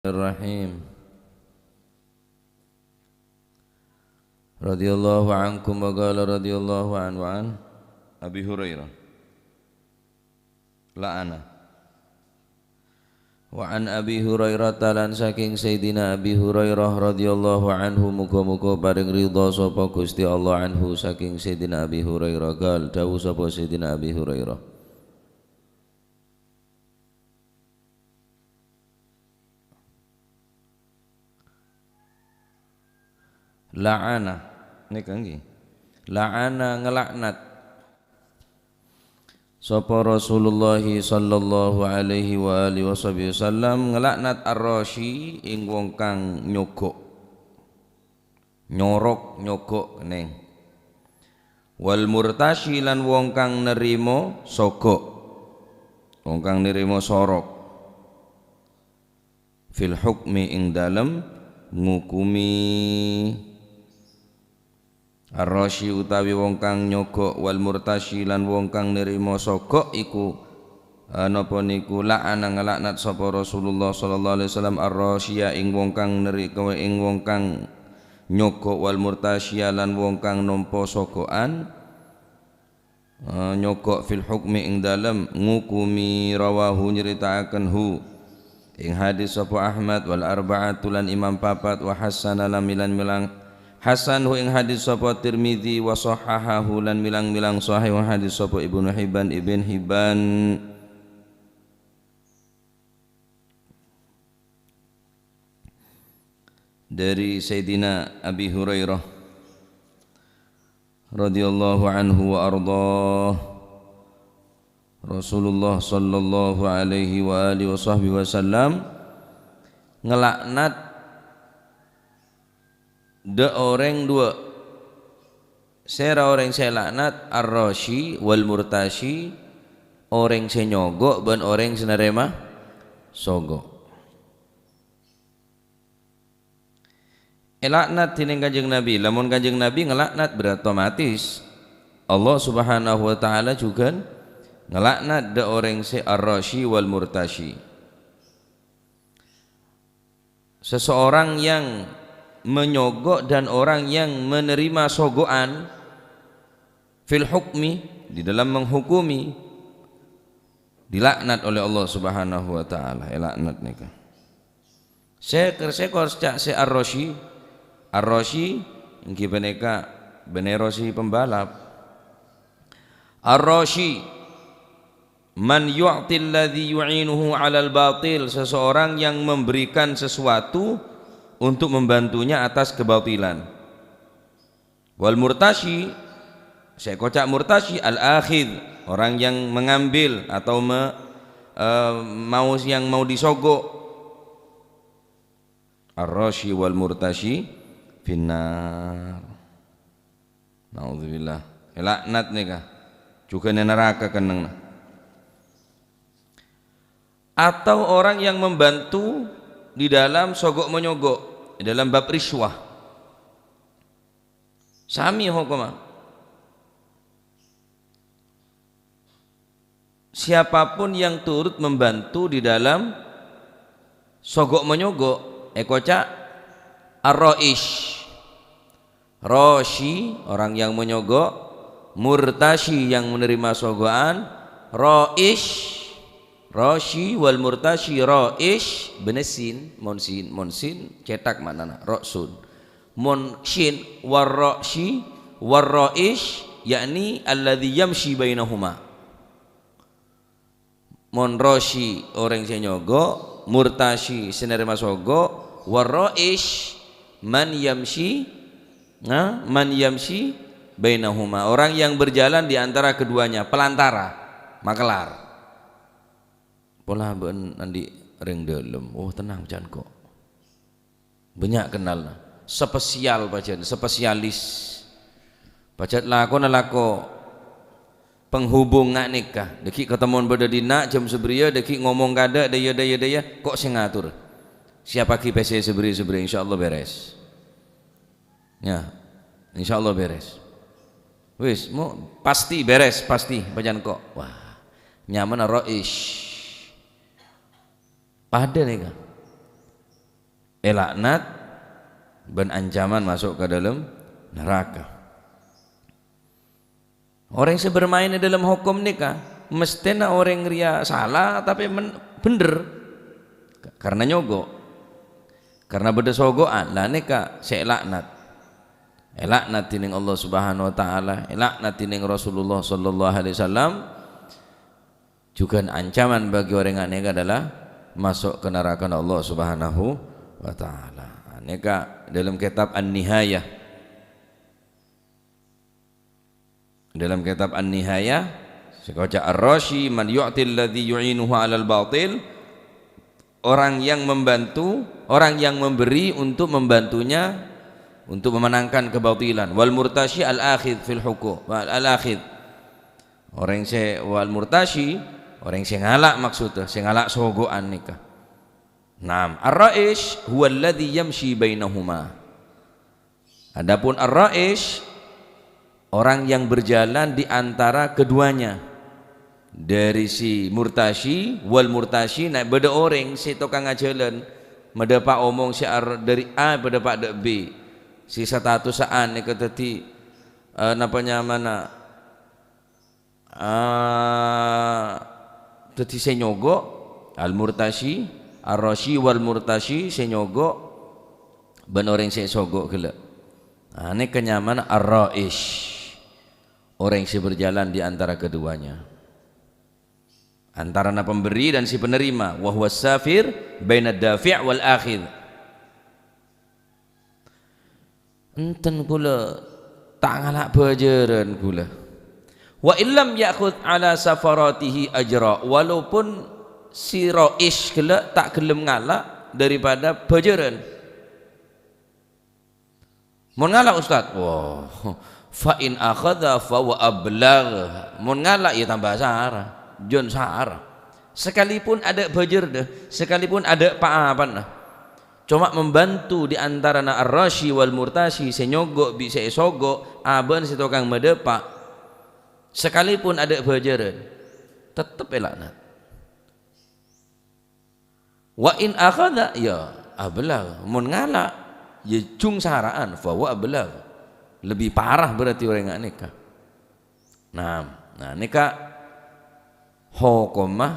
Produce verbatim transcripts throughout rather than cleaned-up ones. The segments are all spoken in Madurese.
Bismillahirrahmanirrahim. Radhiyallahu ankum wa qala radhiyallahu anhu an Abi Hurairah. La'ana. Wa an Abi Hurairah, talan saking Sayyidina Abi Hurairah radhiyallahu anhu, muga-muga paring ridha sapa Gusti Allah anhu saking Sayyidina Abi Hurairah, qal, dawuh sapa Sayyidina Abi Hurairah. La'ana, nèka ngghi. La'ana, ngelaknat. Sapa Rasulullah sallallahu alaihi wa alihi wasahbihi wasallam ngelaknat ar-rashi, ing wong kang nyogok. Nyorok, nyogok, kenning. Wal murtashi, lan wong kang nerima sogok. Wong kang nerima sorok. Fil hukmi, ing dalem ngukumi. Ar-rashi utawi wong kang nyogok, wal murtashi, lan wong kang nerima sogok iku, eh, napa niku, la'ana, ngelaknat sapa Rasulullah sallallahu alaihi wasallam ar-rashiya, ing wong kang neri-, ing wong kang nyogok, wal murtashiya, lan wong kang nampa sogokan. Eh, nyogok fil hukmi ing dalem ngukumi, rawahu, nyeritakaken hu ing hadis sapa Ahmad, wal arba'atu, lan imam papat, wa hassana, lan milang-milang hasan hu ing hadis sapa Tirmidzi, wa shahhahahu, lan milang-milang sahih hu hadis sapa Ibnu Hibban, Ibn Hibban. Dari Sayyidina Abi Hurairah radhiyallahu anhu wa ardhah, Rasulullah sallallahu alaihi wa alihi wa sahbihi wasallam ngelaknat dha' orèng duwâ'. Sèra orèng sè laknat, ar-rashi wal murtashi, orèng sè nyogok bân orèng sè narèma sogok. Èlaknat dhinèng Kanjeng Nabi. Lamon Kanjeng Nabi ngelaknat, berarti otomatis Allah Subhanahu wa Ta'ala jhughân ngelaknat dha' orèng sè ar-rashi wal murtashi. Seseorang yang menyogok dan orang yang menerima sogokan fil hukmi, di dalam menghukumi, dilaknat oleh Allah Subhanahu wa Ta'ala. Èlaknat nèka. Sè ker-, sè kor-, ca-, sè ar-rashi, ar-rashi èngghi panèka bânnè rashi pembalap. Ar-rashi, man yu'til ladzi yu'inuhu 'alal batil, seseorang yang memberikan sesuatu untuk membantunya atas kebatilan. Wal murtashi, sè èkoca' murtashi, al-akhidh, orang yang mengambil atau me-, eh, mau, yang mau disogok. Ar-rashi wal murtashi finnar. Naudzubillah. Èlaknat nèka. Jhughân è naraka kennengnga. Atau orang yang membantu di dalam sogok-menyogok, di dalam bab rishwah. Sami hokomma. Siapapun yang turut membantu di dalam sogok-menyogok, èkoca' ar-ra'ish. Rashi, orang yang menyogok, murtashi, yang menerima sogokan, ra'ish, rashi wal murtashi, ra'ish, bânnè sin, mon sin, mon sin, cèthak ma'nana, ra'sun. Mon shin, war-rashi, war-ra'ish, yakni alladzi yamshi bainahuma. Mon rashi, orèng sè nyogok, murtashi, sè narèma sogok, war-ra'ish, man yamshi, nah, man yamshi bainahuma, orang yang berjalan di antara keduanya, pelantara, makelar. Pola bân andi' rèng dâlem. Oh, tenang, jhân ko'. Bânnya' kennalna. Spesial pajhât, spesialis. Pajhât lakona lako penghubung nga' nèka. Dâgghi' katemmo bâdâ dinna' jam sabâriyâ, dâgghi' ngomong kadâ', dâ' iyâ, dâ' iyâ, dâ' iyâ. Ko' sè ngator. Siap pagi pèssè sabâriyâ-sabâriyâ, insyaallah bèrès. Ya, insyaallah bèrès. Wis, mo-, pasti bèrès, pasti, pajhât ko'. Wah, nyamana ra'ish. Padâ nèka. èlaknat bân ancaman maso' ka dâlem naraka. Orèng sè bermain è dâlem hokom nèka, mesthèna orèng rèya sala, tapè men-, bhendher. Karna nyogo'. Karna bâdâ sogo'an, la nèka sè èlaknat. Èlaknat dhinèng Allah Subhanahu wa Ta'ala, èlaknat dhinèng Rasulullah sallallahu alaihi wasallam. Jhughân ancaman bagi orèng nganèka adalah maso' ka narakana Allah Subhanahu wa Ta'ala. Nèka dâlem kètab An-Nihayah. Dâlem kètab An-Nihayah, sè koca', "Ar-rashi man yu'ti alladhi yu'inuhu 'alal batil." Orang yang membantu, orang yang memberi untuk membantunya untuk memenangkan kebatilan. "Wal murtashi al-akhidh fil hukum, al-akhidh." Orèng sè, wal murtashi, orèng sè ngala' maksudda, sè ngala' sogo'an nèka. Naam, ar-ra'ish huwa alladhi yamshi bainahuma. Adapun ar-ra'ish, orang yang berjalan di antara keduanya. Dâri si murtashi, wal murtashi, na bâdâ orèng sè tokang ajhâlân, madâpa' omong sè ar-, dâri A padâpa' dâ' B. Sè statusa'an nèka dâddhi, eh, napa nyamana, Ah, dâddhi sè nyogo', al-murtashi, ar-rashi wal murtashi, sè nyogo' bân orèng sè èsogo' ghellâ'. Ah, nèka nyamana ar-ra'ish, orèng sè berjalan di antara keduanya. Antarana pemberi dan si penerima, wa huwa safir bainad dafi' wal akhidh. Enten kaulâ ta' ngala' bhâjârân kaulâ. "Wa illam ya'khudz 'ala safaratihi ajra," walaupun si ra'ish ghellâ' ta' ghellem ngala' daripada bhâjârân. "Mon ngala', Ustaz?" "Wah, fa in akhadza fa huwa ablagh." Mon ngala', ya tamba sara, jân sara. Sekalipun adâ' bhâjârânna, sekalipun adâ' pa-apana. Coma membantu di antarana ar-rashi wal murtashi, sè nyogo' bi' sè èsogo', abâ'na sè tokang madâpa'. Sekalipun adâ' bhâjârân, tettep èlaknat. Wa in akhadza, ya ablagh. Mon ngala', ya jung sara'an, fa huwa ablagh. Lebbi parah berarti orèng nganèka. Nah, nah, nèka hokomma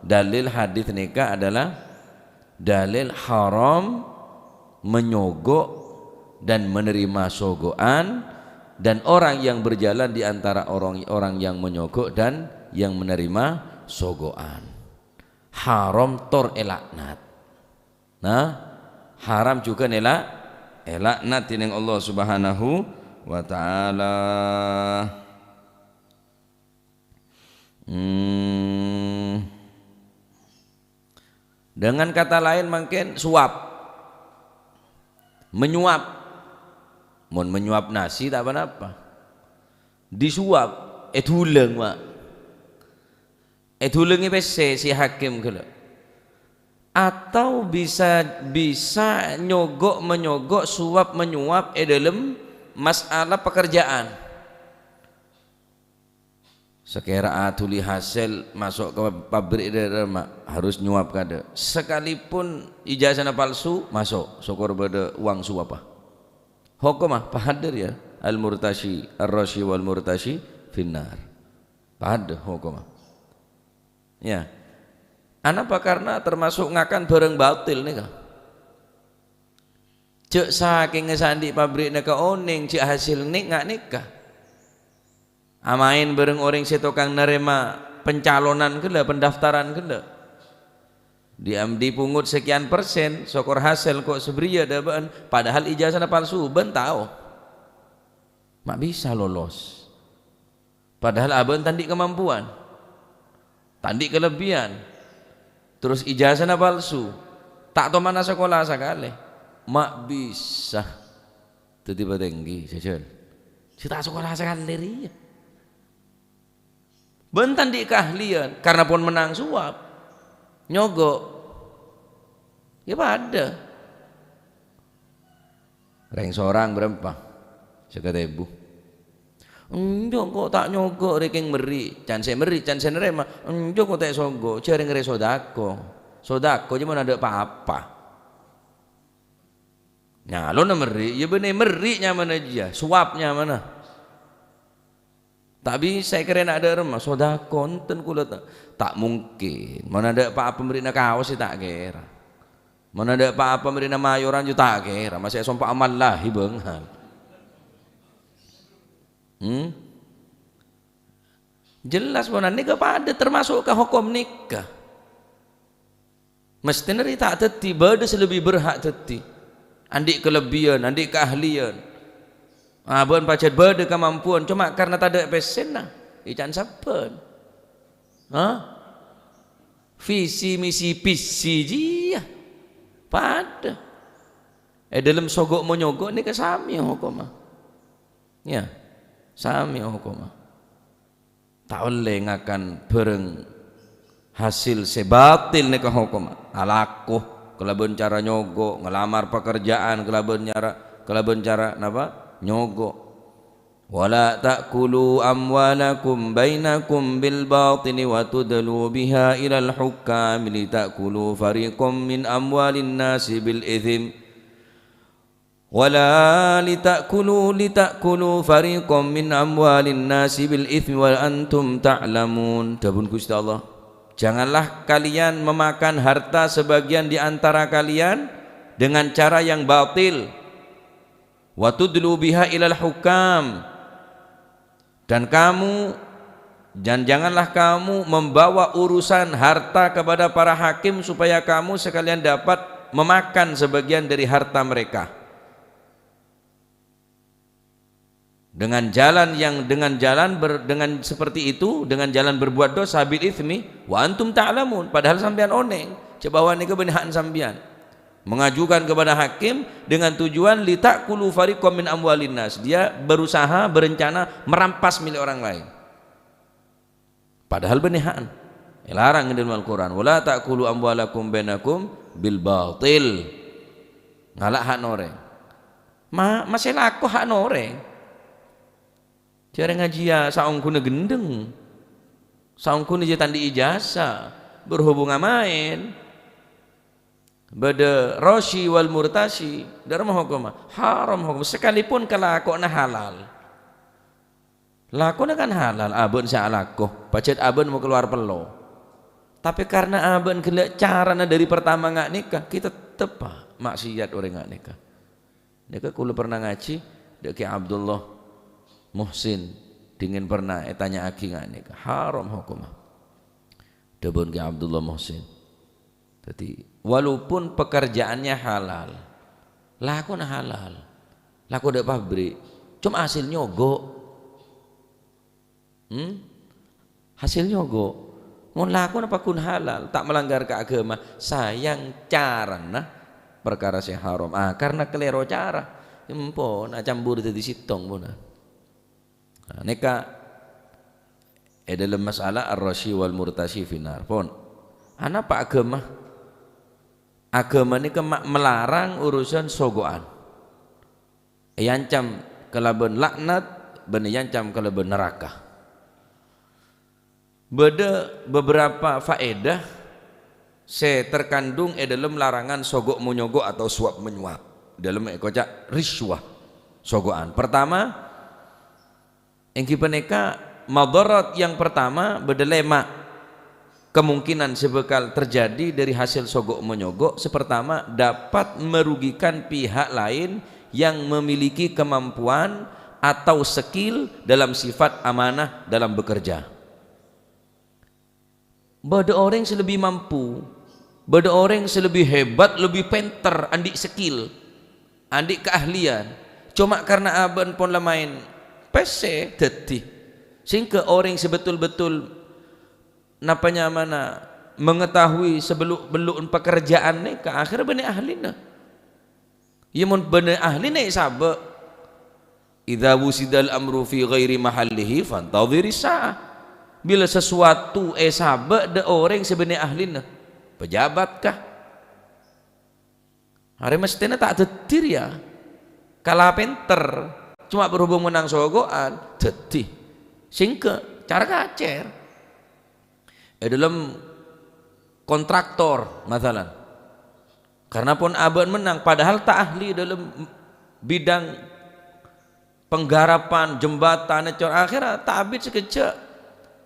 dalil hadis nèka adalah dalil haram menyogo' dan menerima sogo'an, dan orang yang berjalan di antara orang, orang yang menyogo' dan yang menerima sogo'an. Haram tor èlaknat. Nah, haram jhughân èla-, èlaknat dhinèng Allah Subhanahu wa Ta'ala. Hmm. Dengan kata lain, mangkèn suap. Menyuap. Mon menyuap nasi, ta' pa-napa. Disuap, èdulâng, Pak. Èdulângè pèssè si hakim ghellâ'. Atau bisa, bisa nyogo' menyogo', suap menyuap è dâlem masalah pekerjaan. Sakèra aduli hasèl maso' ka pabrik dâ-, dâ-, ma-, harus nyuap kadâ'. Sakalipun ijazana palsu, maso', sokor bâdâ uwang suwapa. Hokomma, padâ rèya, al-murtashi, ar-rashi wal murtashi finnar. Padâ hokomma. Ya. Anapa? Karna termasuk ngakan bhârâng batil nèka. Jhâ' sakèngnga sè andi' pabrik nèka onèng jhâ' hasil nè-, nga-, nèka. Amaèn bhâreng orèng sè tokang narèma pencalonan ghellâ', pendaftaran ghellâ'. Di-, dipungut sekian persen, sokor hasil ko' sabâriyâ dâ' bâ'ân, padahal ijazana palsu, bâ'ân tao. Ma' bisa lolos. Padahal abâ'na ta' andi' kamampuan, ta' andi' kalebbiyân, terros ijazana palsu, ta' tomana sakola sakalè, ma' bisa dhâddhi patèngghi, jhâjhân. Sè ta' sakola sakalè rèya. Bâ'na ta' andi' kaahliyan, karna pon mennang sowab, nyogo'. Ya padâ. Rèng sorang bârâmpa? Sèket èbu. Enjâ' ko' ta' nyogo' rè kèng mèrri', can sè mèrri', can sè narèma. Enjâ' ko' ta' èsogo', jhâ' rèng rè sodako. Sodako jhâ' mon adâ' pa-apa. Nyalona merri', ya bânnè merri' nyamana jiyâ, sowab nyamana. Ta' bisa èkèrèna dâ' remma, sodako enten kaulâ ta', ta' mungkin. Mon adâ' pa-apa merri'na kaos, ya ta' kèra. Mon adâ' pa-apa merri'na mayoran, ya ta' kèra. Masè èsompa' amallahi bângal. Hmm? Jelas, ponan nèka padâ termasuk ka hokom nèka. Mesthèna rè ta' dhâddhi, bâdâ sè lebbi berhak dhâddhi. Andi' kalebbiyân, andi' kaahliyan. Abâ'na pajhât bâdâ kamampuan, coma karna tadâ' pèssèna, ècan sabbhân. Hah? Visi misi pisi jiyâ. Padâ. È dâlem sogo' monyogo' nèka samè hokomma. Ya, samè hokomma. Ta' ollè ngakan bhârâng hasil sè batil nèka hokomma. Alako kalabân cara nyogo', ngalamar pakarja'an kalabân nyara-, kalabân cara napa? Nyogo'. "Wa la ta'kulu amwalakum bainakum bil batili wa tudlu biha ilal hukami li ta'kulu fariqam min amwalin nasi bil itsm." "Wa la li ta'kulu, li ta'kulu fariqam min amwalin nasi bil itsmi wa antum ta'lamun." Dhâbuna Ghustè Allah, "Janganlah kalian memakan harta sebagian di antara kalian dengan cara yang batil. Wa tudlu biha ilal hukam." Dan kamu, dan janganlah kamu membawa urusan harta kepada para hakim supaya kamu sekalian dapat memakan sebagian dari harta mereka. Dengan jalan yang, dengan jalan ber-, dengan seperti itu, dengan jalan berbuat dosa, bil itsmi, wa antum ta'lamun, padahal sampeyan oneng, jhâ' bahwa nèka bânnè hak sampeyan. Mengajukan kepada hakim dengan tujuan, "Li ta'kulu fariqam min amwalin nas." Dia berusaha, berencana merampas milik orang lain. Padahal bânnè ha'na. Èlarang è dâlem Al-Qur'an, "Wa la ta'kulu amwalakum bainakum bil batil." Ngala' ha'na orèng. Ma-, masè lako ha'na orèng. Jhârâng ngajhiyâ saongghuna ghendheng. Saongghuna jhâ' ta' andi' ijazah. Berhubungan maèn. Bâdâ rashi wal murtashi. Dâ' remma hokomma? Haram hokomma. Sakalipun kalakowanna halal. Lakona kan halal, abâ'na sè alako. Pajhât abâ'na makalowar pello. Tapè karna abâ'na ghellâ' carana dâri partama nga' nèka, ghi' tettep, Pak, maksiat orèng nga' nèka. Nèka kaulâ pernah ngajhi dâ' Kè Abdullah Muhsin, dhingèn pernah ètanya'aghi nga' nèka. Haram hokomma. Dhâbuna Kè Abdullah Muhsin. Dhâddhi, walaupun pekerjaannya halal, lakona halal. Lako dâ' pabrik, coma hasil nyogo'. Hmm? Hasil nyogo'. Mon lakona paggun halal, ta' melanggar ka aghâma, sayang carana parkara sè haram. Ah, karna kalèro cara, empon acambur dhâddhi sèttong, pon. Nah, nèka è dâlem masalah ar-rashi wal murtashi finnar, pon. Anapa aghâma? Aghâma nèka ma-, melarang urusan sogo'an. Èancam kalabân laknat bân èancam kalabân naraka. Bâdâ beberapa faèdah sè terkandung è dâlem larangan sogo' monyogo' atau suap-menyuap. Dâlem èkoca' rishwah, sogo'an. Pertama, èngghi panèka, madarat yang pertama bâdâ lèma' kemungkinan sè bhâkal terjadi dâri hasil sogo' monyogo'. Sè pertama, dapat merugikan pihak lain yang memiliki kemampuan atau skill dalam sifat amanah dalam bekerja. Bâdâ orèng sè lebbi mampu, bâdâ orèng sè lebbi hebat, lebbi pènter, andi' skill, andi' kaahliyan. Coma karna abâ'na pon la maèn pèssè dhâddhi. Sèngghâ orèng sè betul-betul napa nyamana mengetahui sebeluk-bellu'na pakarja'an nèka, akhèrra bânnè ahlina. Iyâ, mon bânnè ahlina èsabâ'. "Idza wusidal amru fi ghairi mahallihi fantadhiris sa'ah." Bilâ sasuwatu èsabâ' dâ' orèng sè bânnè ahlina, pejabat kah? Arè mesthèna ta' dhâddhi rèya. Kala pènter, coma berhubung menang sogo'an, dhâddhi. Sèngghâ, cara kacèr. È dâlem kontraktor, masalan. Karena pon abâ'na mennang, padahal ta' ahli dâlem bidang penggarapan jembatan, cor akhèra ta' abit sakejjhâ'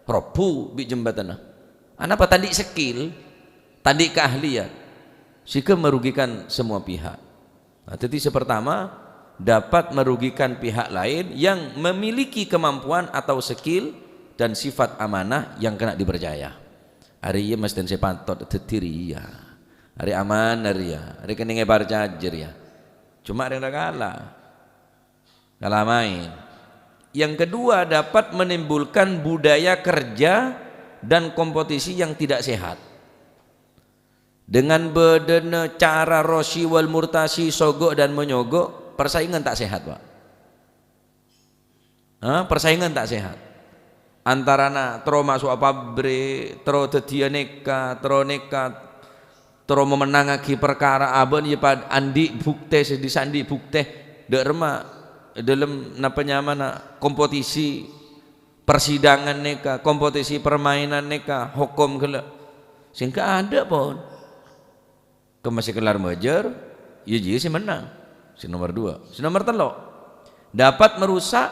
robbhu bi' jembatanna. Anapa? Tadâ' skill, tadâ' keahlian, sehingga merugikan semua pihak. Nah, jadi yang pertama, dapat merugikan pihak lain yang memiliki kemampuan atau skill dan sifat amanah yang kena dipercaya. Arèya mestèna sè patot dhâddhi rèya. Arè aman rèya, arè kennèng èparcajâ rèya. Cuma rèng ra kala. Kala maèn. Yang kedua, dapat menimbulkan budaya kerja dan kompetisi yang tidak sehat. Dengan bâdâna cara rosi wal murtasi, sogok dan menyogok, persaingan tak sehat, Pak. Hah? Persaingan tak sehat. Antarana terro maso'a pabrik, terro dhâddhiyâ nèka, terro nèka, terro mamennangngaghi parkara abâ'na, yâ pad-, andi' buktè, sè dhi-, sè andi' buktè. Dâ' remma, dâlem napa nyamana, kompetisi persidangan nèka, kompetisi permainan nèka, hokom ghellâ'. Sehingga adâ' pon. Kemma sè kellar majâr, yâ jiyâ sè mennang. Sè nomor dua. Sè nomor tello', dapat merusak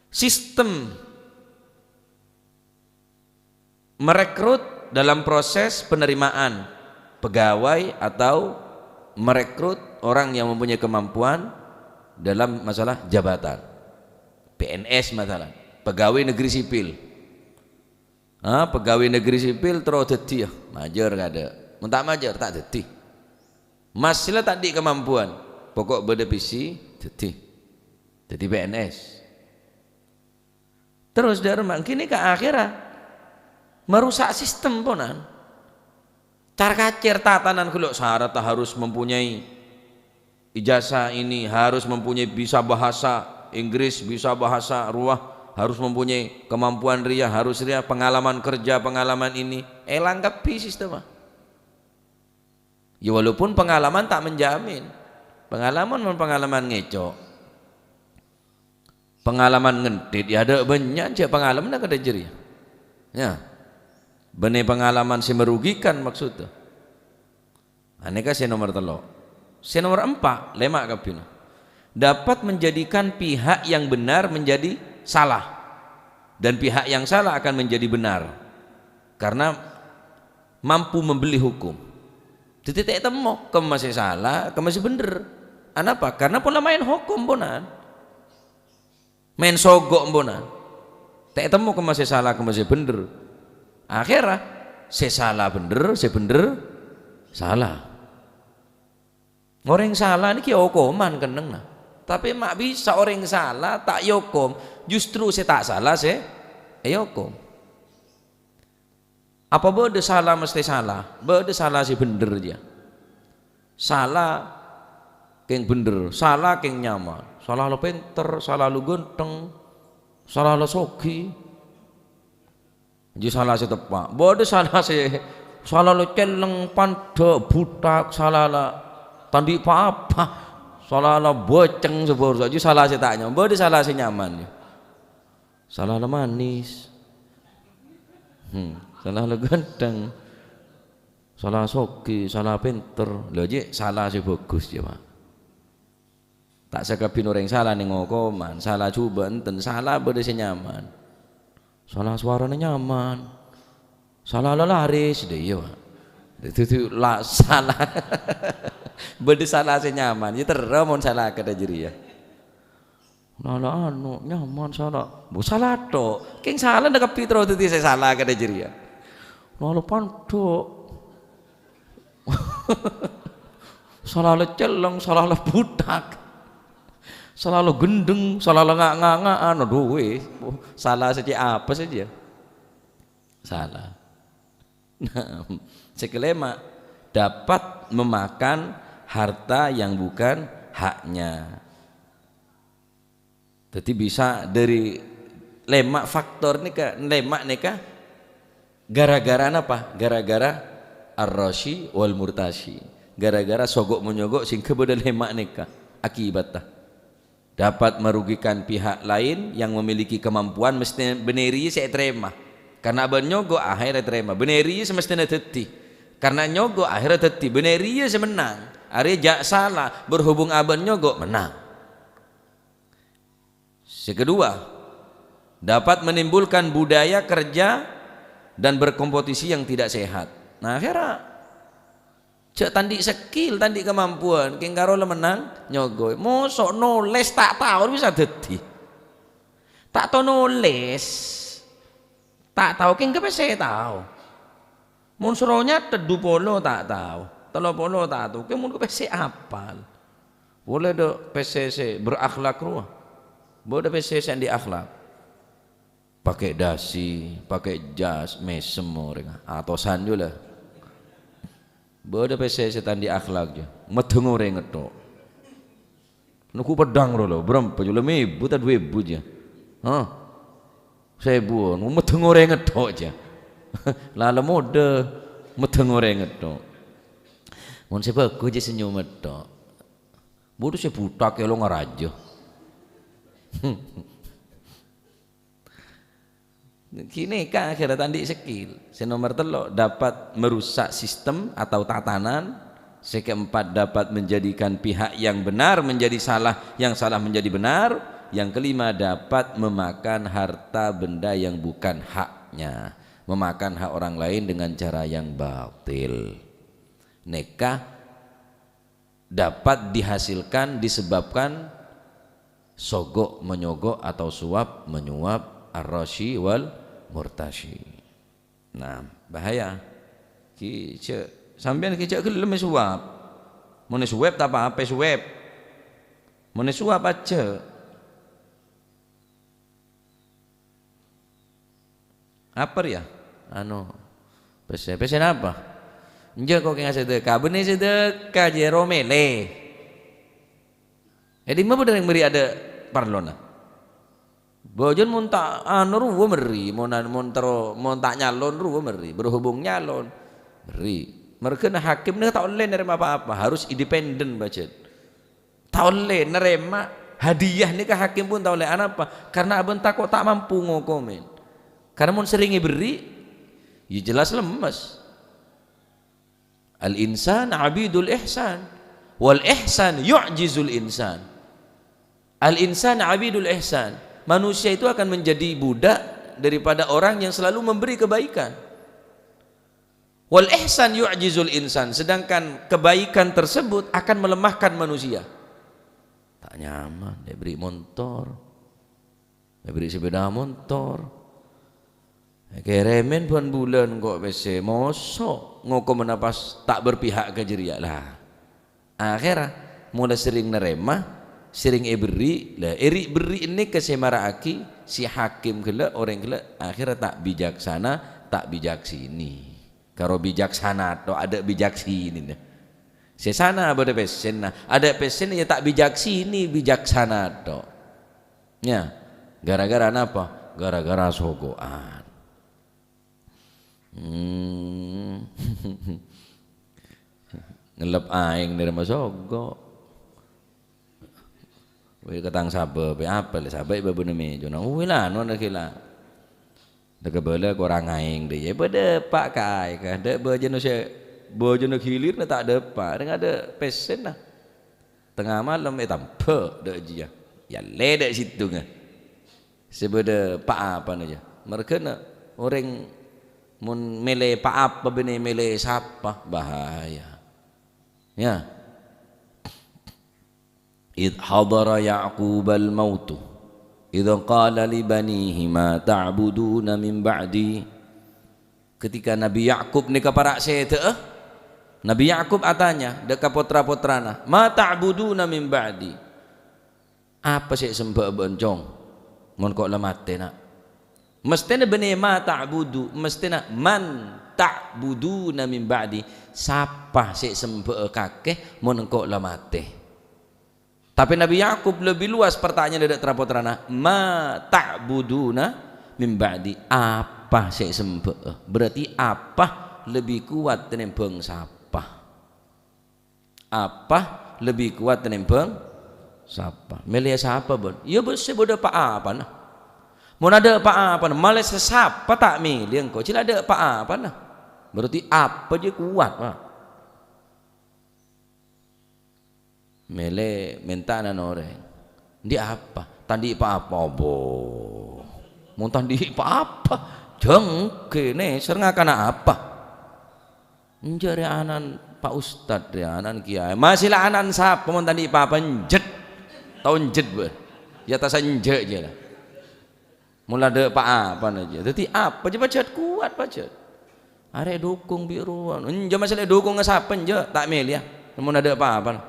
sistem merekrut dalam proses penerimaan pegawai atau merekrut orang yang mempunyai kemampuan dalam masalah jabatan. P N S masalah, pegawai negeri sipil. Ah, pegawai negeri sipil terro dhâddhi, yâ, majâr kadâ'. Mon ta' majâr, ta' dhâddhi. Masih la ta' andi' kemampuan, pokok bâdâ pèssè, dhâddhi. Dhâddhi P N S. Terros dâ' remma, ghânèka akhèrra marusak sistem, ponan. Car-kacèr tatanan ghâllu, syarat harus mempunyai ijazah ini, harus mempunyai bisa bahasa Inggris, bisa bahasa rowa, harus mempunyai kemampuan rèya, harus rèya, pengalaman kerja, pengalaman ini. Èlang kabbhi sistemma. Ya, walaupun pengalaman tak menjamin. Pengalaman mon pengalaman ngèco'. Pengalaman ngentit, ya, adâ' bânnya' jâ' pengalamanna kadhâ' jârèya. Ya. Bânnè pengalaman sè merugikan maksudnya. Anèka sè nomor tello'. Sè nomor empa', lèma' kabbhina. Dapat menjadikan pihak yang benar menjadi salah. Dan pihak yang salah akan menjadi benar. Karena mampu membeli hukum. Dhâddhi ta' ètemmo kemma sè sala, kemma sè bhendher. Anapa? Karena pola maèn hokom, ponan. Maèn sogok, ponan. Ta' ètemmo kemma sè sala, kemma sè bhendher. Akhèrra, sè sala bhendher, sè bhendher sala. Orèng sala nèka hokoman kennengnga. Tapè ma' bisa orèng sala ta' èokom, justru sè ta' sala sè èokom. Apa bâdâ sala mestè sala? Bâdâ sala sè bhendher, jâ. Sala kèng bhendher, sala kèng nyaman. Sala la pènter, sala la ghântheng, sala la soghi. Jâ sala sè teppa'. Bâdâ sala sè, sala la celleng, pandâ', butak, sala la ta' andi' pa-apa. Sala la bâceng sabhârsa. Jâ sala sè ta' nyaman. Bâdâ sala sè nyaman, jâ. Sala la manis. Hmm, sala la ghântheng. Sala soghi, sala pènter. Lha, jâ sala sè bhâghus, jâ, Pak. Ta' sakabbhina orèng sala nèng hokoman, sala jhubâ' enten, sala bâdâ sè nyaman. Sala sowarana nyaman. Sala la laris, dâ' iyâ, Pak. Dâddhi la sala. Bâdâ sala sè nyaman, ya terro mon sala kadhâ' jârèya. Sala anu, nyaman sala. Mbo sala tok. Kèng salana kabbhi terro dâddhi sè sala kadhâ' jârèya. Sala pandâ'. Sala la celleng, sala la butak. Sala la gendheng, sala la nga'-nga'-nga'an. Aduh, wis. Sala sè cè' apa saja. Sala. Nah, sè kelèma, dapat memakan harta yang bukan haknya. Dâddhi bisa dâri lèma' faktor nèka, lèma' nèka gara-gara napa? Gara-gara ar-rashi wal murtashi. Gara-gara sogok-monyogo' sehingga bâdâ lèma' nèka akibatta. Dapat merugikan pihak lain yang memiliki kemampuan, mestè bânnè rèya sè ètarèma. Karena bân nyogo' akhèr ètarèma. Bânnè rèya sè mestèna dâddhi. Karena nyogo' akhirnya dhâddhi, bânnè rèya sè mennang. Arèya jhâ' sala, berhubung abâ'na nyogo', mennang. Sè kedua, dapat menimbulkan budaya kerja dan berkompetisi yang tidak sehat. Nah, akhirnya, jhâ' ta' andi' skill, ta' andi' kemampuan, kèng karo la mennang, nyogo'. Mosok nolès ta' tao bisa dhâddhi. Ta' tao nolès, ta' tao, kèng pèssè tao. Mon soro nyathet du polo ta' tao, tello polo ta' tao, kèng mon pèssè apal. Polè dâ' pèssè sè berakhlak rowa. Bâdâ pèssè sè andi' akhlak. Pakè dasi, pakè jas, mèsem orèngnga. Atosan jâ la. Bâdâ pèssè sè ta' andi' akhlak jâ. Meddhâng orèng ètto'. Nèko peddhâng ro la, bârâmpa jâ la, mèbu ta' du èbu jâ. Hah? Sèbu, meddhâng orèng ètto' jâ. La la modâ, meddhâng orèng ètto'. Mon sè bhâghus jâ senyum ètto'. Bâdâ sè buta kèlo ngarajâ. Ghânèka akhirnya ta' andi' skill. Sè nomer tello', dapat merusak sistem atau tatanan. Sè keempat, dapat menjadikan pihak yang benar menjadi salah, yang salah menjadi benar. Yang kelima, dapat memakan harta benda yang bukan haknya. Memakan hak orang lain dengan cara yang batil. Nèka dapat dihasilkan, disebabkan sogo' menyogo' atau suap menyuap, ar-rashi wal murtashi. Nah, bahaya. Ki jhâ', sampèyan ki jhâ' ghellem èsuap. Mon èsuap ta' pa-apa, èsuap. Mon èsuap ajâ. Apa rèya? Anu, pèssè. Pèssè napa? Enjâ' ko' kèng asadhâka. Bânnè sadhâka jâ ro mèlè. È dimma bâdâ orèng bâri' adâ' parlona. Bâjâna mon ta' anu rowa mèrri, mon, mon terro, mon ta' nyalon rowa mèrri, berhubung nyalon, mèrri. Mèrghâna hakim nèka ta' ollè narèma pa-apa, harus independen bâjâna. Ta' ollè narèma hadiah nèka hakim pon ta' ollè. Anapa? Karena abâ'na tako' ta' mampu ngokomè. Karena mon serrèng èbherri', ya jelas lemmes. Al-insan abidul ihsan. Wal ihsan yu'jizul insan. Al-insan abidul ihsan. Manusia itu akan menjadi budak daripada orang yang selalu memberi kebaikan. Wal ihsan yu'jizul insan, sedangkan kebaikan tersebut akan melemahkan manusia. Ta' nyaman, dâ' èbherri' montor, dâ' èbherri' sepeda montor. Kèrèmèn bân bulân ko' pèssè, mosok ngokomma pas ta' berpihak ka jârèya. Lah, akhèrra molaè serrèng narèma, serrèng èbherri', lah, èri'-berri' nèka sè mara'aghi sè hakim ghellâ', orèng ghellâ', akhèrra ta' bijaksana, ta' bijaksini. Karo bijaksana to, adâ' bijaksinina. Sè sana bâdâ pèssèna, adâ' pèssèna ya ta' bijaksini, bijaksana to. Ya, gara-gara napa? Gara-gara sogo'an. Hmm. Ngellep aèng narèma sogo'. Wè, katang sabâb, apa lè sabâb bâbâna mèjona. Wè, la, nona kèla. Dâ' kabâlâ korang aèng dâ', ya, bâdâ pa' ka aèng, ka. Dâ' bâjâna sè, bâjâna ghilirna ta' dâpa', rèng adâ' pèssèna. Tengnga malem ètambhâ dâ' jiyâ. Ya, lè dâ' sèttonga. Sè bâdâ pa-apana, ya. Marghâna orèng mon mèlè pa-apa bânnè mèlè sapa, bahaya. Ya. "Idz hadara Ya'qubal mautu, idz qala li banihi, 'Ma ta'buduna min ba'di?'" Ketika Nabi Yakub nèka para' sèdhâ'â, Nabi Yakub atanya dâ' ka potra-potrana, "'Ma ta'buduna min ba'di?'" Apa sè èsembhâ'â bâ'na, Cong, mon ko' la matè, na'? Mesthèna bânnè "ma ta'budu", mesthèna "man ta'buduna min ba'di", sapa sè èsembhâ'â kakè mon engko' la matè? Tapè Nabi Yakub lebbi luas partanyaanna dâ' tra-pottrana, "ma ta'buduna min ba'di", apa sè èsembhâ'â? Berarti apa lebbi kowat tènèmbhâng sapa? Apa lebbi kowat tènèmbhâng sapa? Mèlèya sapa, bân? Iyâ, bân sè bâdâ pa-apana. Mon adâ' pa-apana, malè sè sapa ta' mèlè engko', jhâ' la adâ' pa-apana. Berarti apa jâ kowat, Pak. Mèlè mènta nèng orèng. Andi' apa? Ta' andi' pa-apa, obo. Mon ta' andi' pa-apa, jhângghâ nèser ngakana apa? Enjâ' rè ana'na Pa' Ustad, rè ana'na kiyaè. Masè la ana'na sapa mon ta' andi' pa-apa, enjet. Tao enjet, bâ. Ya, ta' saenjâ' jâ la. Mon la tadâ' pa-apana jâ. Dhâddhi apa jâ pajhât kowat, pajhât. Arè èdhukung bi' rowa. Enjâ' masala èdhukung ka sapa, enjâ'. Ta' mèlè, yâ. Mon tadâ' pa-apana.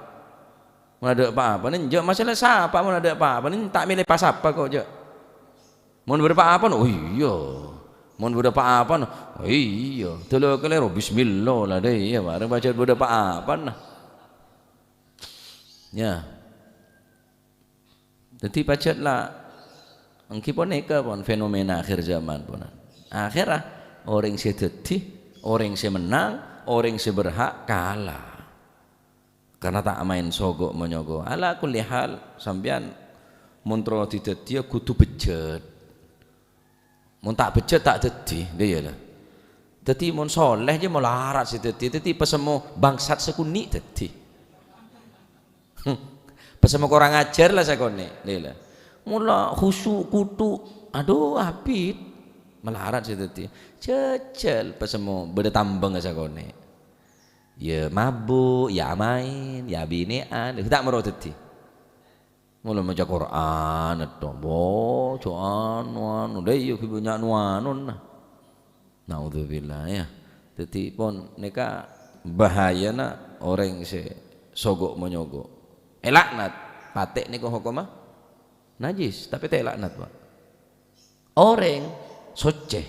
Mon tadâ' pa-apana, enjâ'. Masala sapa mon tadâ' pa-apana, ta' mèlè pa-sapa ko', jâ'. Mon bâdâ pa-apana, oh iyâ. Mon bâdâ pa-apana, oh iyâ. Dâlâ kalèro, bismillah la, dâ' iyâ, marèng pajhât bâdâ pa-apana. Yâ. Dhâddhi pajhât la, èngghi panèka pon fenomena akhir zaman pon. Akhèrra orèng sè dhâddhi, orèng sè mennang, orèng sè berhak kala. Karna ta' maèn sogo' monyogo'. Ala kulli hal, sampèyan mon terro dhâddhiyâ kodhu bejjhât. Mon ta' bejjhât ta' dhâddhi, iyâ la. Dhâddhi mon soleh jâ malarat sè dhâddhi, dhâddhi pasemmo bangsat sakonè' dhâddhi. Pasemmo korang ajhâr la sakonè', iyâ la. Mon la khusu' kothu', adhu abit, malarat sè dhâddhi. Jhâjhâl pasemmo bâdâ tambâng sakonè'. Yâ mabuk, yâ amaèn, yâ abinè'an, ta' maro dhâddhi. Mula maca Qur'an, ètto, bo, jo anu, anu, dâ' iyâ ghi' bânnya' nu-anuna. Naudzubillah, yâ. Dhâddhi pon nèka bahayana orèng sè sogo' monyogo'. Èlaknat, patè' nèko hokomma najis, tapè ta' èlaknat, Pak. Orèng soccè.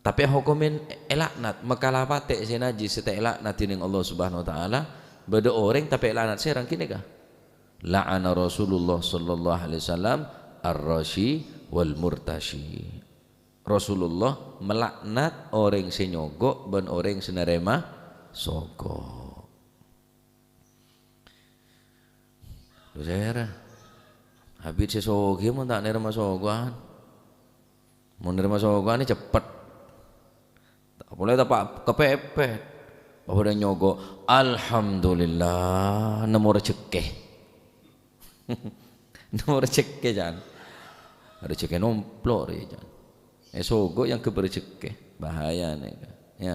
Tapè hokomèn èlaknat, mèkala patè' sè najis sè ta' èlaknat dhinèng Allah Subhanahu wa Ta'ala, bâdâ orèng tapè èlaknat sè rang ghânèka. La'ana Rasulullah sallallahu alaihi wasallam ar-rashi wal murtashi. Rasulullah malaknat orèng sè nyogo' bân orèng sè narèma sogo'. Lho, sèra. Abit sè soghi mon ta' narèma sogo'an. Mon narèma sogo'an, cepet. Ta' polè ta' pa-, kapèpèt. Apa bâdâ nyogo', "Alhamdulillah, nemmo rejekkè." Nemmo rejekkè, can. Rejekkè nomplok rè, can. Èsogo' èangghep rejekkè. Bahaya nèka. Yâ.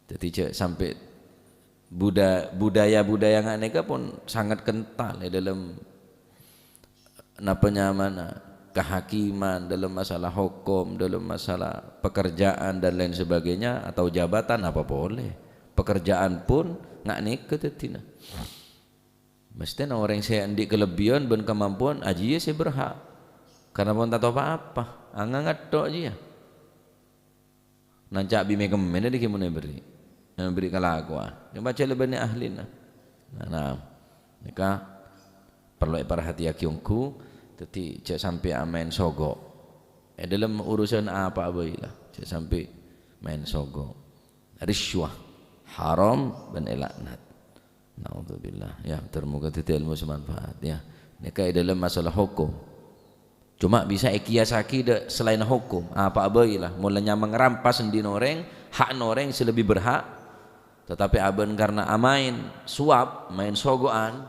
Dhâddhi jhâ' sampè' buda-, budaya-budaya nga' nèka pon sangat kental è dâlem napa nyamana kehakiman, dâlem masalah hokom, dâlem masalah pekerjaan dan lain sebagainya, atau jabatan apa polè. Pekerjaan pon nga' nèka dhâddhina. Mesthèna orèng sè andi' kalebbiyan bân kamampowan ajiyâ sè berhak. Karna pon ta' tao pa-apa, anganget tok jiyâ. Nanca' bi' mè-kemmèna dhiggi' mon èberri'. Èberri' kalakowan. Yâ, pajhât la bânnè ahlina. Nah, nah. Nèka parlo èparhatèyaghi ongghu, dhâddhi jhâ' sampè' amaèn sogo'. È dâlem urusan apa'a bhâi la, jhâ' sampè' maèn sogo'. Rishwah haram bân èlaknat. Naudzubillah. Yâ, ter-moga dhâddhi èlmo sè manfaat, yâ. Nèka è dâlem masalah hokom. Coma bisa èkèyasaghi dâ' salaènna hokom. Apa'a bhâi la, mon la nyamana ngrampas èndi'na orèng, hakna orèng sè lebbi berhak, tatapè abân karna amaèn suap, maèn sogo'an,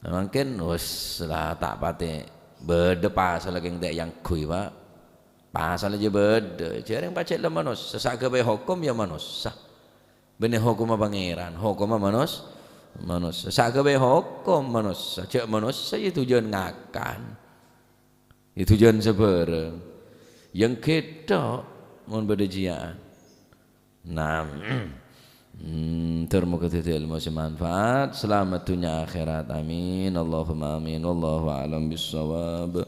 mangkèn wes la ta' patè bâdâ pasalla kèng ta' èangghuy, Pak. Pasalla jiyâ bâdâ, jhâreng pajhât la manossa, saghâbây hokom yâ manossa. Bânnè hokomma Pangèran, hokomma manos-, manossa. Saghâbây hokom manossa, jhâ' manossa yâ tojjhuwân ngakan. Yâ tojjhuwân sabhârâng. Yang ghedhok mon bâdâ jiyâ'ân. Nah, hmm, ter-moga dhâddhi èlmo sè manfaat, salamet dhunnya akhèrat. Amin. Allahumma amin. Wallahu a'lam bissawab.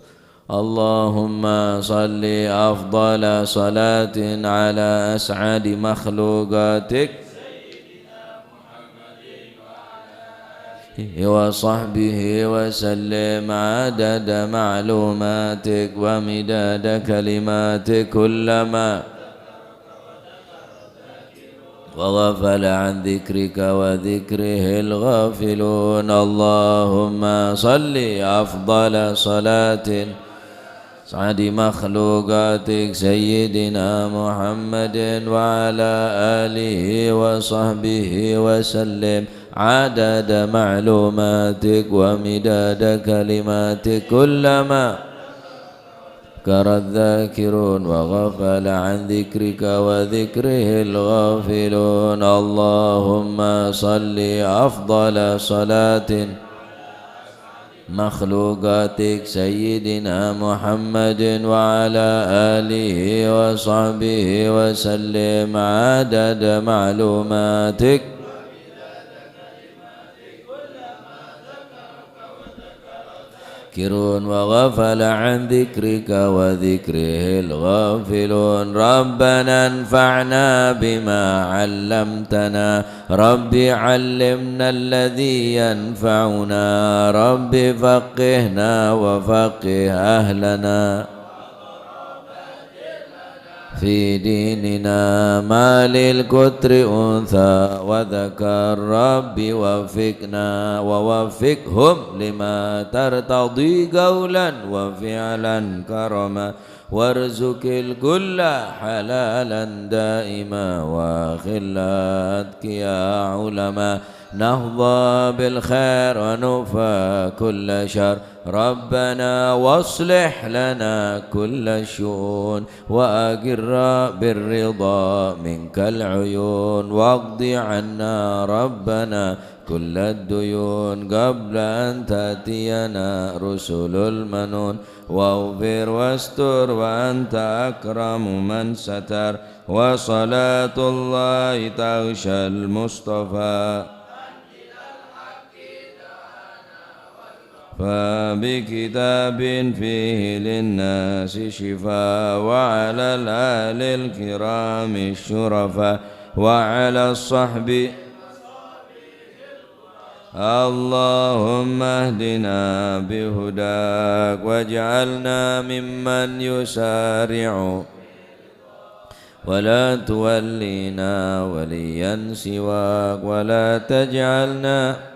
اللهم صل أفضل صلاة على أسعد مخلوقاتك وصحبه وسلم عدد معلوماتك ومداد كلماتك كلما وغفل عن ذكرك وذكره الغافلون. اللهم صل أفضل صلاة أسعد مخلوقاتك سيدنا محمد وعلى آله وصحبه وسلم عدد معلوماتك ومداد كلماتك كلما ذكر الذاكرون وغفل عن ذكرك وذكره الغافلون. اللهم صل أفضل صلاة مخلوقاتك سيدنا محمد وعلى آله وصحبه وسلم عدد معلوماتك ذاكرون وغفل عن ذكرك وذكره الغافلون. ربنا انفعنا بما علمتنا. رب علمنا الذي ينفعنا. رب فقهنا وفقه أهلنا في ديننا. ما للكتر أنثى وذكر. رب وفقنا ووفقهم لما ترتضي قولا وفعلا كرما. وارزق الكل حلالا دائما وأخلاق يا علماء. نحظى بالخير ونكفى كل شر. ربنا واصلح لنا كل الشؤون وأقر بالرضا منك العيون واقض عنا ربنا كل الديون قبل أن تأتينا رسل المنون واغفر واستر وأنت أكرم من ستر. وصلاة الله تغشى المصطفى فبكتاب فيه للناس شفاء وعلى الآل الكرام الشرفاء وعلى الصحب. اللهم اهدنا بهداك واجعلنا ممن يسارع ولا تولنا وليا سواك ولا تجعلنا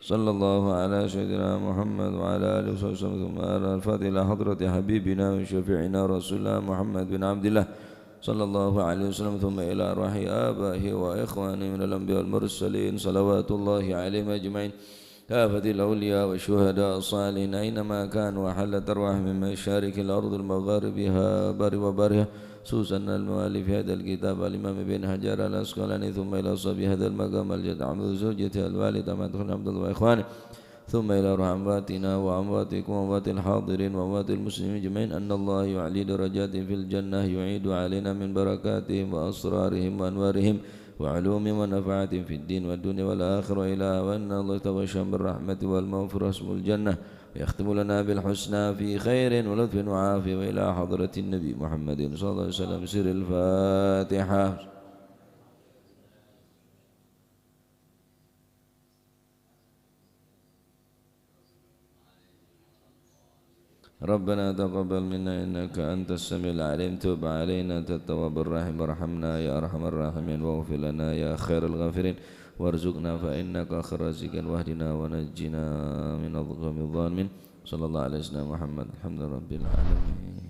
صلى الله على سيدنا محمد وعلى آله وصحبه وسلم. ثم على الفاتحة إلى حضرة حبيبنا وشفيعنا رسول الله محمد بن عبد الله صلى الله عليه وسلم، ثم إلى أرواح آبائه وإخوانه من الأنبياء والمرسلين صلوات الله عليهم أجمعين، كافة الأولياء والشهداء الصالحين أينما كانوا، وحلت أرواحهم من مشارق الأرض لمغاربها بر وبرها، خصوصا المؤلف هذا الكتاب الإمام ابن حجر العسقلاني، ثم إلى صاحب هذا المقام الجد عبد زوجته الوالد أحمد خليل عبد الله وإخوانه، ثم إلى روح أمواتنا وأمواتكم وأموات الحاضرين وأموات المسلمين أجمعين أن الله يعلي درجاتهم في الجنة، يعيد علينا من بركاتهم وأسرارهم وأنوارهم وعلومهم ونفعاتهم في الدين والدنيا والآخرة، وإلى أن الله يتغشاهم بالرحمة والمغفرة ويسكنهم الجنة، ويختم لنا بالحسنى في خير ولطف وعافية، وإلى حضرة النبي محمد صلى الله عليه وسلم. سر الفاتحة. ربنا تقبل منا إنك أنت السميع العليم، تب علينا أنت التواب الرحيم، وارحمنا يا أرحم الراحمين، واغفر لنا يا خير الغافرين، وارزقنا فإنك خير الرازقين، واهدنا ونجنا من القوم الظالمين. صلى الله على سيدنا محمد. الحمد لله رب العالمين.